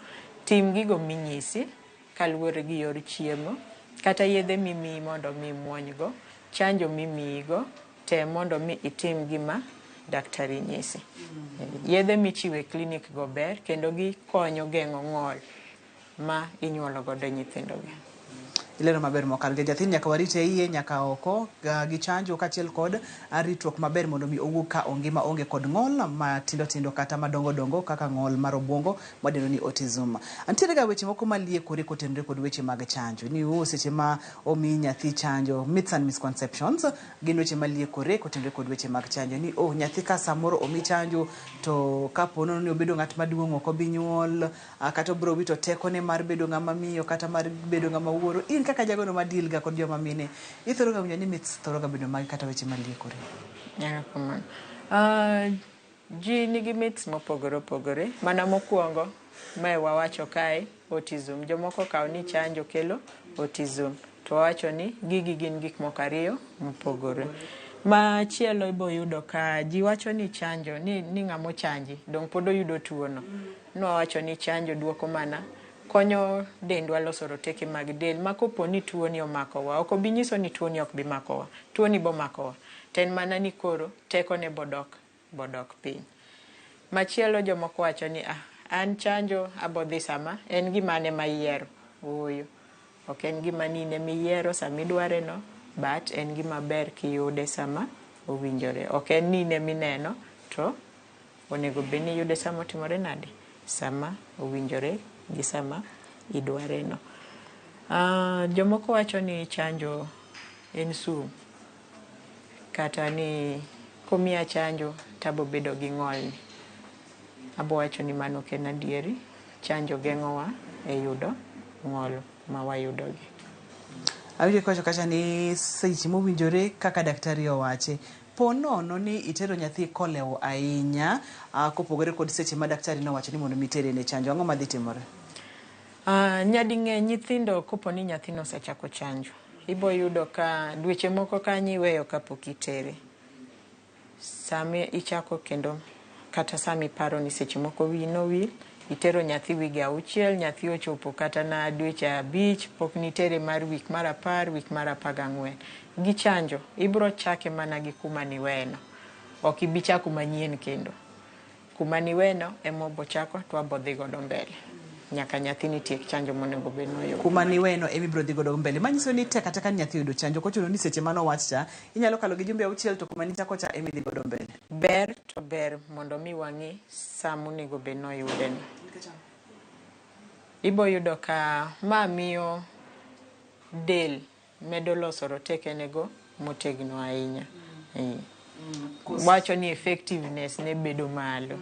tim gigo minyisi kaluwore gi yor chiemo, kata yedhe mimiyi mondo mi imuony go, chanjo mimiyi go, tem mondo mi itim gima daktari nyisi. Yedhe michiwo e klinik go ber kendo gikonyo geng'o ng'ol ma inyuolo godo nyithindo gi. Ilero maber mokalo. Nikech nyathini nyaka warite iye nyaka oko gi chanjo kaachiel kod ritruok maber mondo mi owuog ka ongima onge kod ng'ol matindo tindo kata madongo dongo kaka ng'ol mar obwongo mwadendo ni autism. Nitiere ga weche moko maliekore kotenore kod weche mag chanjo. Ni o seche ma omi nyathi chanjo, myths and misconceptions gin weche maliekore kotenore kod weche mag chanjo. Ni o nyathi ka samoro omi chanjo to kapo nono ni obedo ng'at maduong' ok obi nyuol, kata obiro wito tekone mar bedo ng'ama miyo kata mar bedo ng'ama wuoro. In kaka jagono ma deal ga kod joma mine, ithoro ga winjo ni myths thoro ga bedo mage kata weche maliekore? Erokamano. Ji nigi myths mopogore opogore. Mana mokwongo, mae wawacho kae, autism. Jomoko okawo ni chanjo kelo autism. To wawacho ni gigi gin gik moko ariyo mopogore. Machielo ibo yudo ka ji wacho ni chanjo, ni ng'ama ochanji, dong' pod oyudo tuono. Nwawacho ni chanjo duoko mana konyo dendwa loso roteke mag del ma kopo ni tuoni omakowa, ok obi nyiso ni tuoni ok bi makowa. Tuoni bo makowa. To en mana ni koro tekone bodok piny. Machielo jomoko wacho ni an chanjo abo dhi sama en gima an ema ayiero. Ooyo. Ok en gima ni in ema iyiero sama idware no, but en gima ber kiyude sama owinjore. Ok en ni in ema ineno, to onego bed ni iyude sama otimore nade? Sama owinjore gi sama idware no. Jomoko wacho ni chanjo en sum. Kata ni komiya chanjo tabo bedo gi ng'olni. Abo wacho ni mano ok en adieri. Chanjo geng'owa e yudo ng'ol ma wayudogi. Awinjo kiwacho kacha ni seche mowinjore kaka daktari owache. Po nono ni itero nyathi kolewo ahinya kopogore kod seche ma daktari nowacho ni mondo mi itere ne chanjo, ang'o madhi timore? Nyading'eny nyithindo kopo ni nyathino osechako chanjo, ibo yudo ka dweche moko kanyo iweyo kapok itere. Sama ichako kendo kata sama iparo ni seche moko wiyi nowil, itero nyathi wige 6, nyathi ochopo kata na dweche 5, pok nitere mar wik mar 10, wik mar 14. Gi chanjo, ibro chake mana gi kuma niweyeno. Ok ibi chako manyien kendo. Kuma niweyeno ema obo chako to wabo dhi godo mbele. Nyaka nyathini tiek chanjo monego bed ni oyudo. Kuma niweyeno ema ibiro dhi godo mbele. Manyiso ni tek ateka ni nyathi oyudo chanjo. Ok ochuno ni seche mane owach cha, inyalo kalo gi jumbe 6 to kuma nichako cha ema idhi godo mbele. Ber to ber mondo mi wang'i sama onego bed ni oyude ni. Ibo yudo ka ma miyo del medo loso rotekenego motegno ahinya. Wacho ni effectiveness ne bedo malo.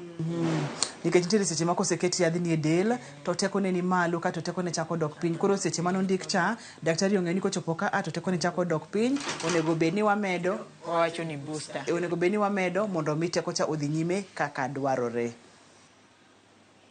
Nikech nitiere seche ma koseket yadhni e del to tekone ni malo kato tekone chako dok piny. Koro seche mane ondik cha, daktari ong'eyo ni kochopo ka a to tekone chako dok piny, onego bed ni wamedo. Wawacho ni booster. Onego bed ni wamedo mondo mi teko cha odhi nyime kaka dwarore.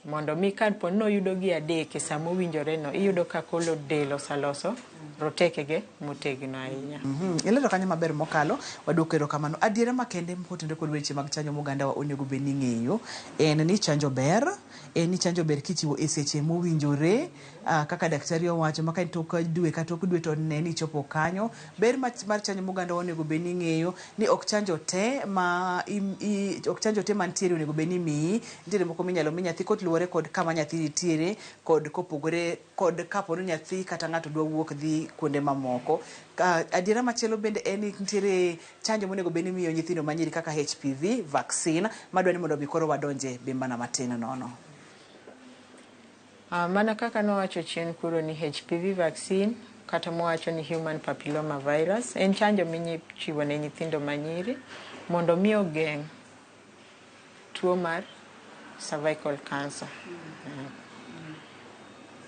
Mondo mi kapo ni oyudo gi 3 e sama owinjore no, iyudo ka kolo del oseloso rotekege motegno ahinya. Ilero kanyo maber mokalo, waduoko erokamano. Adiera makende motenore kod weche mag chanjo mogandawa onego bed ni ng'eyo en ni chanjo ber, en ni chanjo ber kichiwo e seche mowinjore, kaka daktari owacho ma ka en tok dwe ka tok dwe to ne ni ichopo kanyo. Ber mar chanjo mogandawa onego bed ni ng'eyo ni ok chanjo te ma ok chanjo te mantiere onego bed ni miyi, nitiere moko minyalo mi nyathi koluwore kod kama nyathi nitiere kod kopogore kod kapo ni nyathi kata ng'ato dwa wuok dhi kuonde mamoko. Adiera machielo bende en ni nitiere chanjo monego bed ni imiyo nyithindo manyiri kaka HPV vaccine madwa ni mondo mi koro wadonje be mana matin nono. Mana kaka nowacho chien kuro ni HPV vaccine kata mowacho ni human papilloma virus en chanjo michiwo ne nyithindo manyiri mondo mi ogeng' tuo mar cervical cancer.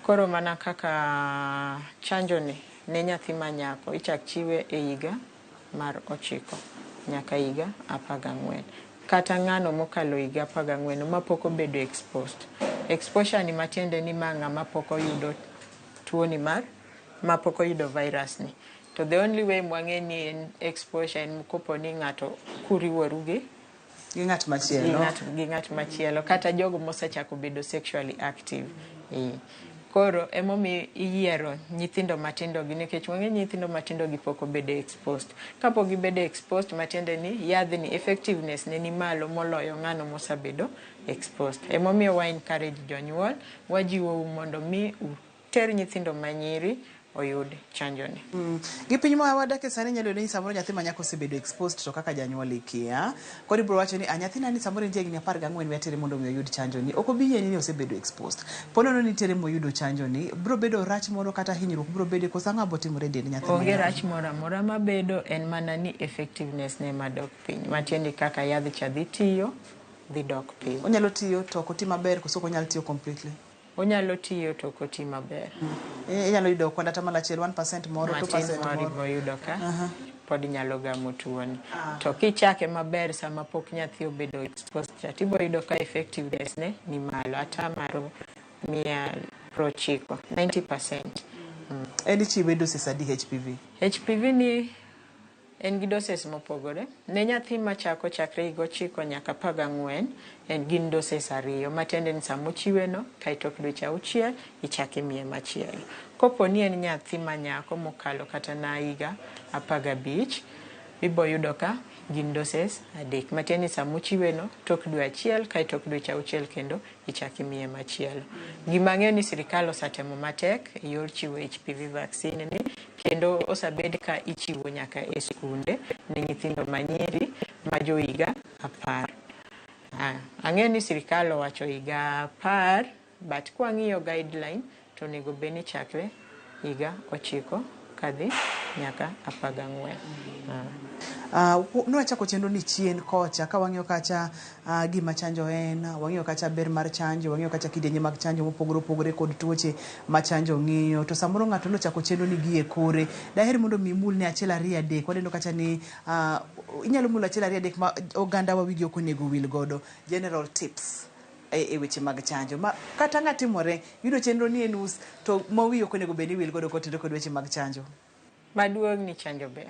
Koro mana kaka chanjo ni ne nyathi manyako ichak chiwe e higa mar 9 nyaka higa 14. Kata ng'ano mokalo higa 14 mapok obedo exposed. Exposure ni matiende ni ma ng'ama pok oyudo tuo ni mar mapok oyudo virus ni. To the only way mwang'e ni en exposure en kopo ni ng'ato kuriworu gi ng'at machielo. Gi ng'at machielo kata jogo mosechako bedo sexually active. Koro emomiyo iyiero nyithindo matindo gi nikech wang'e nyithindo matindo gi pok obedo exposed. Kapok gibedo exposed matiende ni yadhni effectiveness ne ni malo moloyo ng'ano mosebedo exposed. Emomiyo wa encourage jonyuol, wajiwou mondo mi uter nyithindo manyiri oyud chanjo ni. Gi piny ma wadake sani inyalo yudo ni samoro nyathi ma nyako osebedo exposed to kaka janyuol ikia. Koro ibiro wacho ni a nyathina ni samoro en jahigni 14 we atere mondo mi oyud chanjo ni. Ok obi yieni ni osebedo exposed. Po nono ni itere moyudo chanjo ni, biro bedo rach moro kata hinyruok biro bedo koso ang'o bo timore e dend nyathi ma Onge nyako? rach moro amora mabedo en mana ni effectiveness ne ema dok piny. Matiende kaka yadh cha dhi tiyo, dhi dok piny. Onyalo tiyo to ok oti maber koso ok onyal tiyo completely? Onyalo tiyo to ok oti maber. Inyalo yudo kwan atamalo achiel 1% moro Matin 2% moro moro. ibiro yudo ka pod nyalo gamo tuoni. Ah. To kichake maber sama pok nyathi obedo exposed cha tibiro yudo ka effectiveness ne ni malo atamalo 90%, 90%. En ichiwe doses adi HPV? HPV ni en gi doses mopogore. Ne nyathi machako chakre higa 9 nyaka 14, en gin doses 2, matiende ni sama ochiwe no, kaeto tok dweche 6, ichako imiye machielo. Kopo ni en nyathi manyako mokalo kata na higa 15, ibo yudo ka gin doses 3, matiende ni sama ochiwe no, tok dwe 1, kaeto tok dweche 6 kendo ichako imiye machielo. Gima ang'eyo ni sirikal osetemo matek e yor chiwo HPV vaccine ni, kendo osebed ka ichiwo nyaka e skunde ne nyithindo manyiri ma jo higa 10. Ang'eyo ni sirikal owacho higa 10, but kwang'iyo guideline to onego bed ni chakre higa 9 kadhi nyaka 14. Nwachako chenro ni chien kocha ka wang'iyo kacha gima chanjo en, wang'iyo kacha ber mar chanjo, wang'iyo kacha kidienje mag chanjo mopogore opogore kod tuoche ma chanjo ng'iyo. To samoro ng'ato nochako chenro ni gi e kore. Daher mondo mi imul ne 1 2 3. Waneno kacha ni inyalo mulo 1 2 3 ma oganda wa wigi ok onego wil godo. General tips e weche mag chanjo. Ma kata ng'a timore, yudo chenro ni e nus to ma wiyi ok onego bed ni wil godo kotenore kod weche mag chanjo. Maduong' ni chanjo ber.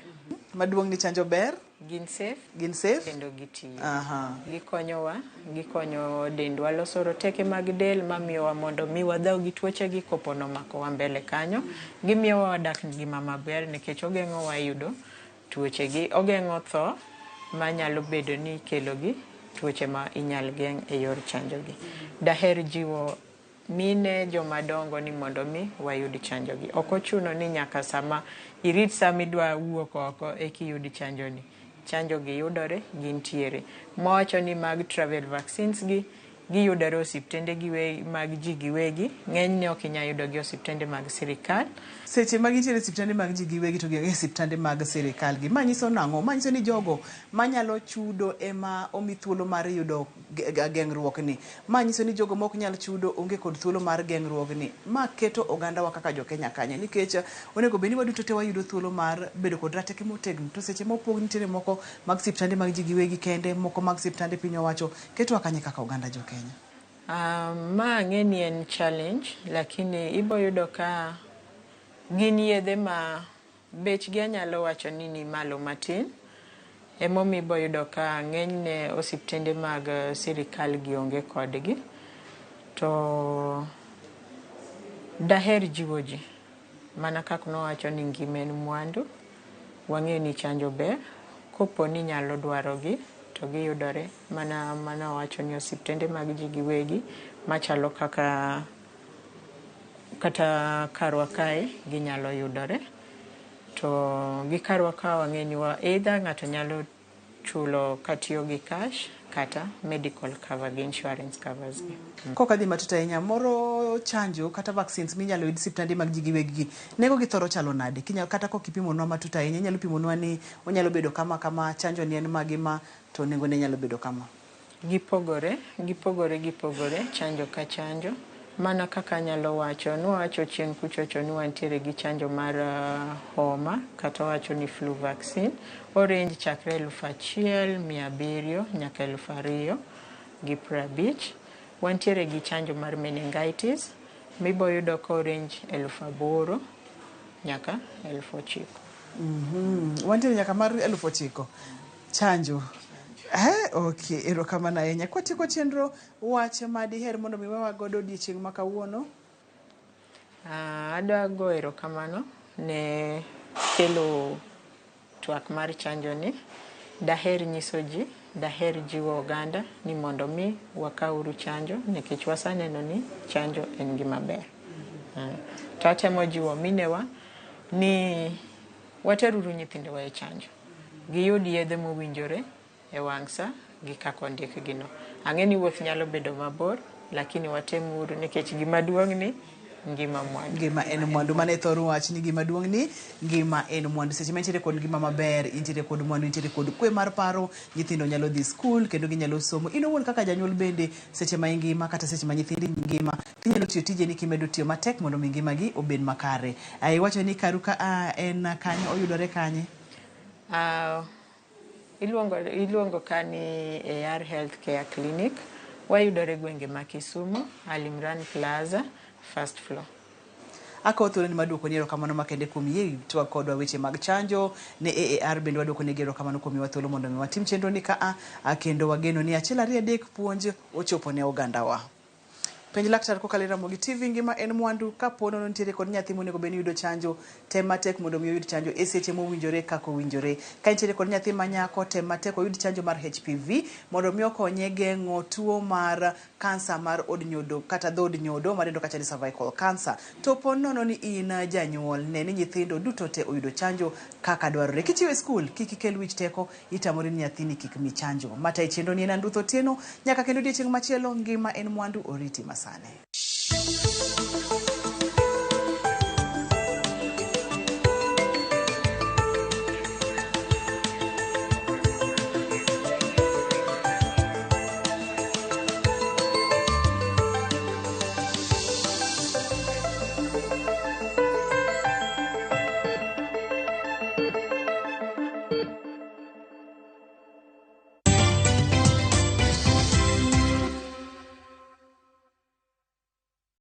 Maduong' ni chanjo ber. Gin safe. Gin safe. Kendo gitiyo. Gikonyowa, gikonyo dendwa loso roteke mag del mamiyowa mondo mi wadhaw gi tuoche gi kopo nomakowa mbele kanyo. Gimiyowa wadak ngima maber nikech ogeng'owa yudo tuoche gi, ogeng'o tho manyalo bedo ni ikelo gi tuoche ma inyal geng' e yor chanjo gi. Daher jiwo mine jomadongo ni mondo mi wayud chanjo gi. Ok ochuno ni nyaka sama irit sama idwa wuok oko eka iyud chanjo ni. Chanjo gi yudore, gintiere. Mawacho ni mag travel vaccines gi, giyudore osiptende mag ji giwegi, ng'enyne ok inyal yudo gi osiptende mag sirikal. Seche ma gintiere e osiptende mag ji giwegi to gionge e osiptende mag sirikal gi. Ma nyiso nang'o? Ma nyiso ni jogo manyalo chudo ema omi thuolo mar yudo geng'ruok ni. Ma nyiso ni jogo mok nyal chudo onge kod thuolo mar geng'ruok ni. Ma keto oganda wa kaka jo Kenya kanye nikech onego bed ni waduto te wayudo thuolo mar bedo kod rateke motegno. To seche mopog nitiere moko mag osiptande mag ji giwegi kende, moko mag osiptande piny owacho, ketwa kanye kaka oganda jo Kenya? Ma ang'e ni en challenge, lakini ibo yudo ka gin yedhe ma bechgi anyalo wacho ni ni malo matin. Emomiyo ibo yudo ka ng'enyne osiptende mag sirikal gi onge kodgi. To daher jiwo ji mana kaka nowacho ni ngima en mwandu, wang'eyo ni chanjo ber, kopo ni nyalo dwarogi to giyudore mana mana wacho ni osiptende mag ji giwegi machalo kaka kata karwa kae ginyalo yudore. To gi karwa ka wang'e ni wa either ng'ato nyalo chulo katiyo gi cash kata medical cover gi insurance covers gi. Kok adhi matut ahinya, moro chanjo kata vaccines minyalo yud osiptande mag ji giwegi gi, nengo gi thoro chalo nade? Kinyalo kata kok ipimonwa matut ahinya, inyalo pimonwa ni onyalo bedo kama kama, chanjo ni en ma gi ma, to nengo ne nyalo bedo kama. Gipogore, gipogore, gipogore, chanjo ka chanjo. Mana kaka anyalo wacho, nwawacho chien kuchocho ni wantiere gi chanjo mar homa kata wacho ni flu vaccine. Orange chakre 1700 nyaka 2050. Wantiere gi chanjo mar meningitis mibo yudo ka orange 8000 nyaka 9000. Wantiere nyaka mar 9000 chanjo. Okay, erokamano ahinya. Kwatieko chenro, wach ma diher mondo mi wewa godo odiochieng' ma kawuono? Adwa go erokamano ne kelo twak mar chanjo ni. Daher nyiso ji, daher jiwo oganda ni mondo mi wakawuru chanjo nikech waseneno ni chanjo en gima ber. To atemo jiwo minewa ni wateruru nyithindowa e chanjo. Giyud yedhe mowinjore e wang' sa gi kaka ondikgi no. Ang'e ni wuoth nyalo bedo mabor, lakini watemuru nikech gima duong' ni ngima mwandu. Ngima en mwandu. Mano e thor wach ni gima duong' ni ngima en mwandu. Seche ma intiere kod ngima maber, intiere kod mwandu, intiere kod kwe mar paro, nyithindo nyalo dhi skul kendo ginyalo somo. In owuon kaka janyuol bende seche ma ingima kata seche ma nyithindi ngima, tinyalo tiyo tijeni kimedo tiyo matek mondo mi ngimagi obed makare. Iwacho ni karu ka en kanye, oyudore kanye? Iluongo ka ni AR Healthcare Clinic. Wayudore gwenge ma Kisumu, Alimran Plaza, first floor. Akawo thuoloni mar duokoni erokamano makende kuom yie twak kodwa weche mag chanjo ne AAR bende waduokonegi erokamano kuom miwa thuolo mondo mi watim chenro ni ka a kendo wageno ni achiel ariyo adek puonj ochopo ne ogandawa. Penj laktar kokalo e Ramogi TV ngima en mwandu kapo nono nitiere kod nyathi monego bed ni yudo chanjo tem matek mondo mi oyud chanjo e seche mowinjore kaka owinjore. Ka nitiere kod nyathi ma nyako tem matek oyud chanjo mar HPV mondo mi okonye geng'o tuo mar kansa mar od nyodo kata dhood nyodo madendo kacha ni cervical cancer. To po nono ni in janyuol ne ni nyithindo duto te oyudo chanjo kaka dwarore. Kichiwo e skul kik ikel wich teko itamori ni nyathini kik mi chanjo. Mata e chenro ni en Anduth Otieno nyaka kendo odiechieng' machielo ngima en mwandu oriti masane.